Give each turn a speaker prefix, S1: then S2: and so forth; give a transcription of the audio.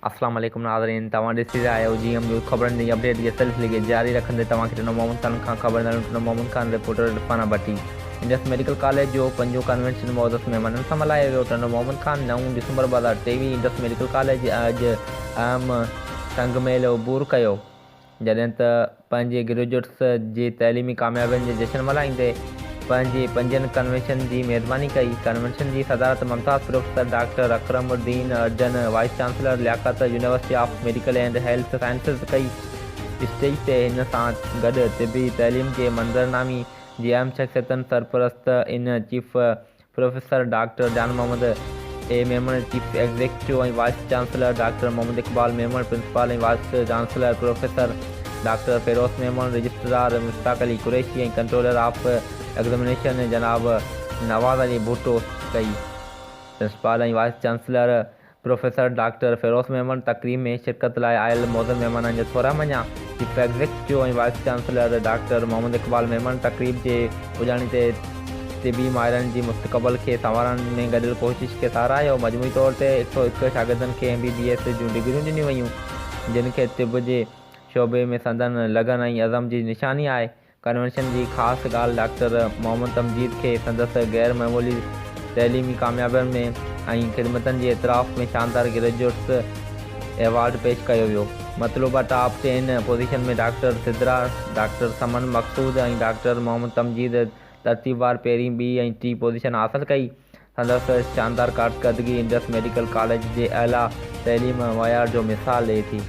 S1: اسلام عليڪم ناظرين توهان ڏسي رهيا آهيو جي ايم نيوز خبرن جي اپڊيٽ جي سلسلي کي جاري رکندي توهان کي Tando Muhammad Khan کان خبر ڏيندڙ Tando Muhammad Khan reporter Irfana Bhatti Indus medical college جو پنجون ڪنوينشن معزز مهمانن سان ملهايو ويو ٽنڊو محمد خان نو ڊسمبر 2023 انڊس ميڊيڪل ڪاليج اڄ اهم سنگ ميل عبور ڪيو. جڏهن ته پنهنجي گريجوئيٽس جي تعليمي ڪاميابين جي جشن ملهائيندي پنهنجي پنجين ڪنوينشن جي ميزباني ڪئي. ڪنوينشن جي صدارت ممتاز professor doctor Akram Uddin Arjan, vice chancellor Liaquat university of medical and health sciences ڪئي. اسٽيج تي هن سان گڏ طبي تعليم جي منظرنامي جي اهم شخصيتن سرپرست in chief professor doctor Jan Muhammad A Memon, chief executive ۽ vice chancellor doctor Muhammad Iqbal Memon, principal ۽ vice chancellor professor doctor Feroz Memon, registrar Mushtaq Ali Qureshi ۽ controller of examination جناب نواز علي ڀٽو ڪئي. Principal ۽ vice chancellor professor doctor Feroz Memon تقريب ۾ شرڪت لاء آيل معزز مهمانن جا ٿورا مڃيا. Chief executive ۽ vice chancellor doctor Muhammad Iqbal Memon تقريب جي پڄاڻي تي طبي ماهرن جي مستقبل کي سنوارڻ ۾ گڏيل ڪوشش کي ساراهيو. مجموعي طور تي 101 شاگردن کي ايم بي بي ايس جون ڊگريون ڏنيون ويون، جن کي طب جي شعبي ۾ سندن لگن ۽ عزم جي نشاني آهي. ڪنوينشن جي خاص ڳالهه ڊاڪٽر محمد تمجيد کي سندس غير معمولي تعليمي ڪاميابين ۾ ۽ خدمتن جي اعتراف ۾ شاندار گريجوئيٽس ايوارڊ پيش ڪيو ويو. مطلوبه top ten position ۾ doctor Sidra, doctor Saman Maqsood ۽ doctor Muhammad Tamjeed ترتيبوار پهرين، ٻي ۽ ٽين پوزيشن حاصل ڪئي. سندس شاندار ڪارڪردگي انڊس ميڊيڪل ڪاليج جي اعليٰ تعليم معيار جو مثال ڏئي ٿي.